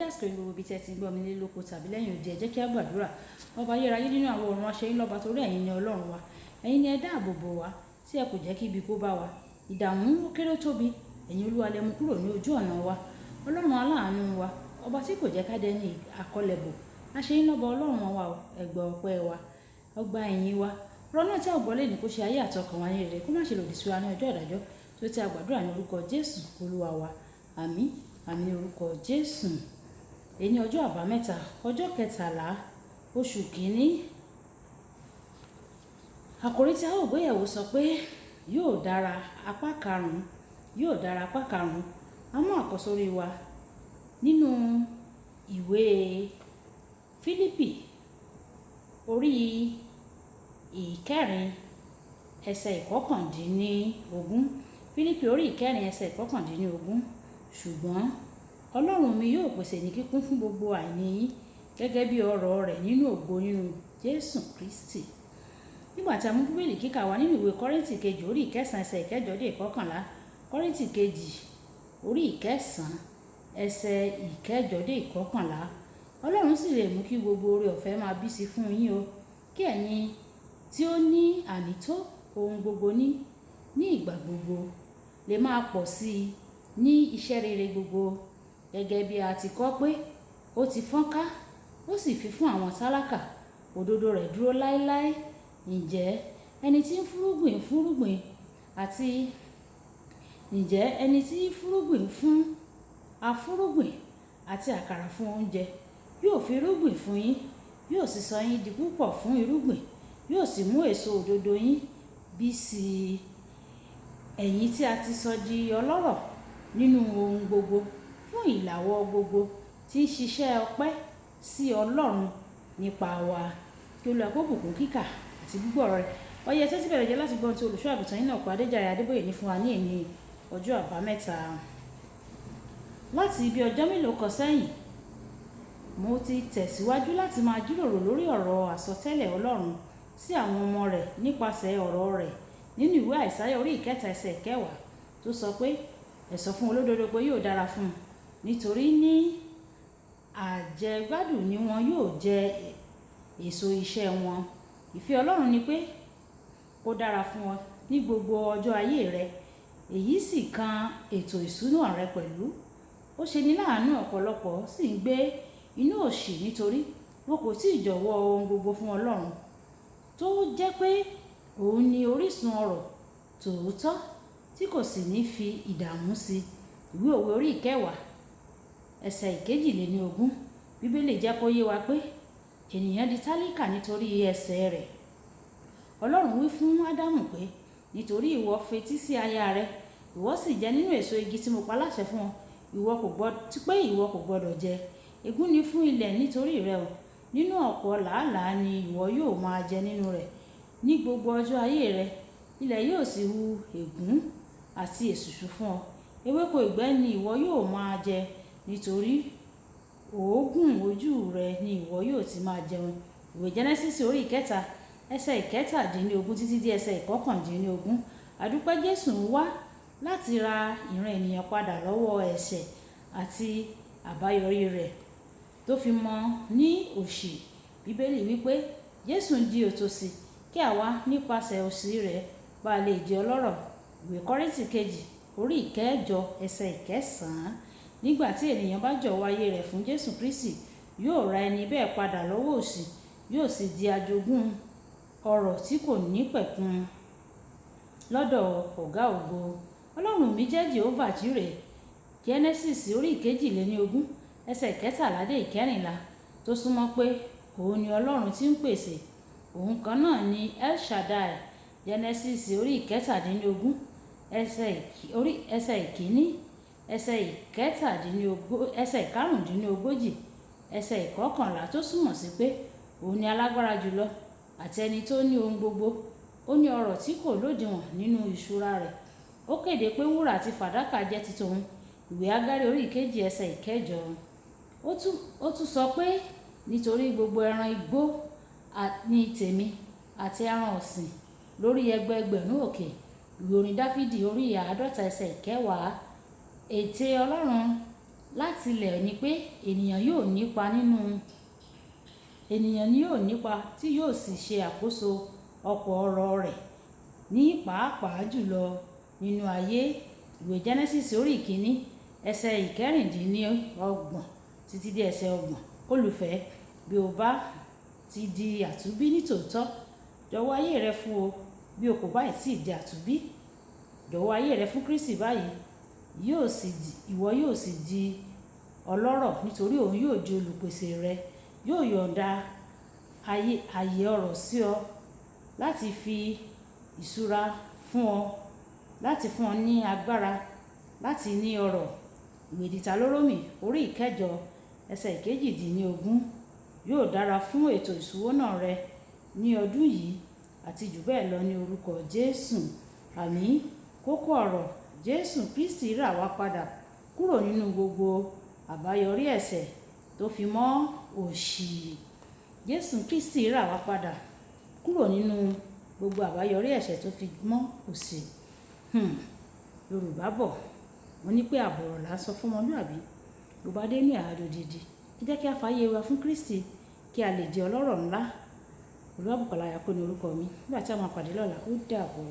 Àsìkò yìí, gbogbo ibi tí ẹ ti ń gbọ́ mi nílé lóko tàbí lẹ́yìn odi, ẹ jẹ́ kí a gbàdúrà. Ọba ayérayé nínú àwọn ọ̀run, a ṣe yín lọ́ba torí ẹ̀yin ni Ọlọ́run wa. Ẹ̀yin ni ẹ dáàbò bò wá tí ẹ kò jẹ́ kí ibi kó bá wa. Ìdààmú ó kéré ó tóbi, ẹ̀yin Olúwa lẹ mú kúrò ní ojú ọ̀nà wa. Ọlọ́run aláàánú wa, ọba tí kò jẹ́ ká dẹni àkọlẹ̀bò. A ṣe yín lọ́ba Ọlọ́run wa o, ẹ gba ọpẹ́ wa, ẹ gba ìyìn wa. Ọ̀rọ̀ náà tí a ò gbọ́ lónìí kó ṣe ayé àti ọkàn wa ní rere, kó má ṣe lòdì sí wa ní ọjọ́ ìdájọ́. Tó tí a gbàdúrà ní orúkọ Jésù Olúwa wa. Àmín, àmín ní orúkọ Jésù. Èní ọjọ́ àbámẹ́ta, ọjọ́ kẹtàlá, oṣù kìíní. Àkòrí tí a ó gbéyẹ̀wò sọ pé yóò dára apá karùn-ún, yóò dára apá karùn-ún. A mú àkọ́sórí wa nínú ìwé Fílípì orí ìkẹrin ẹsẹ̀ ìkọkàndínlógún. Fílípì orí ìkẹrin ẹsẹ̀ ìkọkàndínlógún. Ṣùgbọ́n Ọlọ́run mi yóò pèsè ní kíkún fún gbogbo àìní yín gẹ́gẹ́ bí ọrọ̀ rẹ̀ nínú ògo nínú Jésù Kristi. Nígbà tí a mú Bíbélì kíkà wá nínú ìwé Kọ́ríńtì kejì orí ìkẹsàn ẹsẹ̀ ìkẹjọ dé ìkọkànlá. Kọ́ríńtì kejì orí ìkẹsàn ẹsẹ̀ ìkẹjọ dé ìkọkànlá. Ọlọ́run sì lè mú kí gbogbo oore ọ̀fẹ́ máa bí sí fún yín o. Kí ẹ̀yin tí ó ní ànító ohun gbogbo ní ìgbà gbogbo lè máa pọ̀ sí i ní iṣẹ́ rere gbogbo. Gẹ́gẹ́ bí a ti kọ pé ó ti fọ́nká, ó sì fi fún àwọn tálákà, òdodo rẹ̀ dúró láéláé. Ǹjẹ́ ẹni tí ń fúrúgbìn fúrúgbìn àti ǹjẹ́ ẹni tí ń fúrúgbìn fún afúrúgbìn àti àkàrà fún oúnjẹ yóò fi irúgbìn fún yín, yóò sì sọ yín di púpọ̀ fún irúgbìn, yóò sì mú èso òdodo yín bí sí i. Ẹ̀yin tí a ti sọ di ọlọ́rọ̀ nínú ohun gbogbo fún ìlàwọ́ gbogbo tí ń ṣiṣẹ́ ọpẹ́ sí Ọlọ́run nípa wa. Kí Olúwa kó bùkún kíkà àti gbígbọ́ ọ̀rọ̀ rẹ̀. Ọyẹ tẹ́tí bẹ̀rẹ̀ jẹ́ láti gbọ́ ohun tí olùṣọ́ àgùntàn yín náà kọ Adéjàre Adébóyè ní fún wa ní èní ọjọ́ àbámẹ́ta. Láti ibi ọjọ́ mélòó kan sẹ́yìn, mo ti tẹ̀síwájú láti máa jíròrò lórí ọ̀rọ̀ àsọtẹ́lẹ̀ Ọlọ́run sí àwọn ọmọ rẹ̀ nípasẹ̀ ọ̀rọ̀ rẹ̀ nínú ìwé Àìsáyà orí ìkẹta ẹsẹ̀ kẹwàá tó sọ pé ẹ sọ fún olódodo pé yóò dára fún un nítorí ní àjẹgbádùn ni wọn yóò jẹ èso iṣẹ́ wọn. Ìfẹ́ Ọlọ́run ni pé kó dára fún ọ ní gbogbo ọjọ́ ayé rẹ, èyí sì kan ètò ìṣúná rẹ pẹ̀lú. Ó ṣe ní láàánú ọ̀pọ̀lọpọ̀ sì ń gbé inú òṣì nítorí wọn kò tíì jọ̀wọ́ ohun gbogbo fún Ọlọ́run tó jẹ́ pé òun ni orísun ọrọ̀ tòótọ́ tí kò sì ní fi ìdààmú sí. Ìwé òwe orí ìkẹwàá ẹsẹ̀ ìkejìléníogún. Bíbélì jẹ́ kó yé wa pé ènìyàn di tálákà nítorí ẹ̀ṣẹ̀ rẹ̀. Ọlọ́run wí fún Ádámù pé nítorí ìwọ fetí sí aya rẹ, ìwọ sì jẹ nínú èso igi tí mo pa láṣẹ fún ọ, ìwọ kò gbọ́ pé ìwọ kò gbọdọ̀ jẹ. Ègún ni fún ilẹ̀ nítorí rẹ o. Nínú ọ̀pọ̀ làálàá ni ìwọ yóò máa jẹ nínú rẹ̀. Ní gbogbo ọjọ́ ayé rẹ, ilẹ̀ yóò sì hu ègún àti èsúsú fún ọ. Ewéko ìgbẹ́ ni ìwọ yóò máa jẹ nítorí òógùn ojú rẹ ni ìwọ yóò ti máa jẹun. Ìwé Jẹ́nẹ́sísì orí ìkẹta ẹsẹ̀ ìkẹtàdínlógún títí dé ẹsẹ̀ ìkọkàndínlógún. Àdúpẹ́ Jésù ń wá láti ra ìran ènìyàn padà lọ́wọ́ ẹ̀ṣẹ̀ àti àbáyọrí rẹ̀ tó fi mọ́ ní òṣì. Bíbélì wí pé Jésù ń di òtòṣì kí àwa nípasẹ̀ òṣì rẹ̀ bá lè di ọlọ́rọ̀. Ìwé Kọ́ríńtì kejì orí ìkẹjọ ẹsẹ̀ ìkẹsàn-án. Nígbà tí ènìyàn bá jọ̀wọ́ ayé rẹ̀ fún Jésù Kristi, yóò ra ẹni bẹ́ẹ̀ padà lọ́wọ́ òṣì, yóò sì di ajogún ọrọ̀ tí kò ní pẹ̀kun lọ́dọ̀ Ọ̀gá ògo. Ọlọ́run mi jẹ́ Jehovah Jireh. Jẹ́nẹ́sísì orí ìkejìléníogún ẹsẹ̀ ìkẹtàlá dé ìkẹrìnlá tó súnmọ́ pé òun ni Ọlọ́run tí ń pèsè. Òun kan náà ni El Shaddai. Jẹ́nẹ́sísì orí ìkẹtàdínlógún ẹsẹ̀ ìkíní ẹsẹ̀ ìkẹtàdínlógún ẹsẹ̀ ìkarùndínlógójì ẹsẹ̀ ìkọkànlá tó súnmọ́ sí pé òun ni alágbára jùlọ àti ẹni tó ní ohun gbogbo. Ó ní ọrọ̀ tí kò lódiwọ̀n nínú ìṣúra rẹ̀. Ó kéde pé wúrà àti fàdákà jẹ́ ti tòun. Ìwé Ágárì orí ìkejì ẹsẹ̀ ìkẹjọ. Ó tún sọ pé nítorí gbogbo ẹran igbó ní tèmi àti ẹran ọ̀sìn lórí ẹgbẹẹgbẹ̀rún òkè. Ìwé orin Dáfídì orí àádọ́ta ẹsẹ̀ ìkẹwàá. Ète Ọlọ́run Láti ilẹ̀ ni pé ènìyàn yóò nípa nínú, ènìyàn ni yóò nípa tí yóò sì ṣe àkóso ọ̀pọ̀ ọrọ̀ rẹ̀ ní pàápàá jùlọ nínú ayé. Ìwé Genesis orí ìkíní ẹsẹ̀ 26 títí dé ẹsẹ̀ 30. Olùfẹ́, bí o bá ti di àtúnbí nítòótọ́, jọ̀wọ́ ayé rẹ fún o. Bí o kò bá ì tí di àtúnbí, jọ̀wọ́ ayé rẹ fún Kristi báyìí. Yóò sì di, ìwọ yóò sì di ọlọ́rọ̀ nítorí òun yóò di olùpèsè rẹ. Yóò yọ̀nda ayé, ayé ọrọ̀ sí ọ láti fi ìṣúra fún ọ, láti fún ọ ní agbára láti ní ọrọ̀. Ìwé Deuteronomy orí ìkẹjọ ẹsẹ̀ 18. Yóò dára fún ètò ìṣúná rẹ ní ọdún yìí àti jù bẹ́ẹ̀ lọ ní orúkọ Jésù. Àmín. Kókó ọ̀rọ̀: Jésù Kristi rà wá padà kúrò nínú gbogbo àbáyọrí ẹ̀ṣẹ̀ tó fi mọ́ òṣì. Jésù Kristi rà wá padà kúrò nínú gbogbo àbáyọrí ẹ̀ṣẹ̀ tó fi mọ́ òṣì. Yorùbá bọ̀, wọ́n ní pé àbọ̀ ọ̀rọ̀ là ń sọ fún ọmọlúàbí. Bó bá dé ní àádọ́ dídí. Ẹ jẹ́ kí a fàyè wa fún Kristi kí a lè di ọlọ́rọ̀ ńlá. Olúwabùkọ́lá Ayako ni orúkọ mi. Nígbà tí a máa pàdé lọ́la, ó dàbọ̀.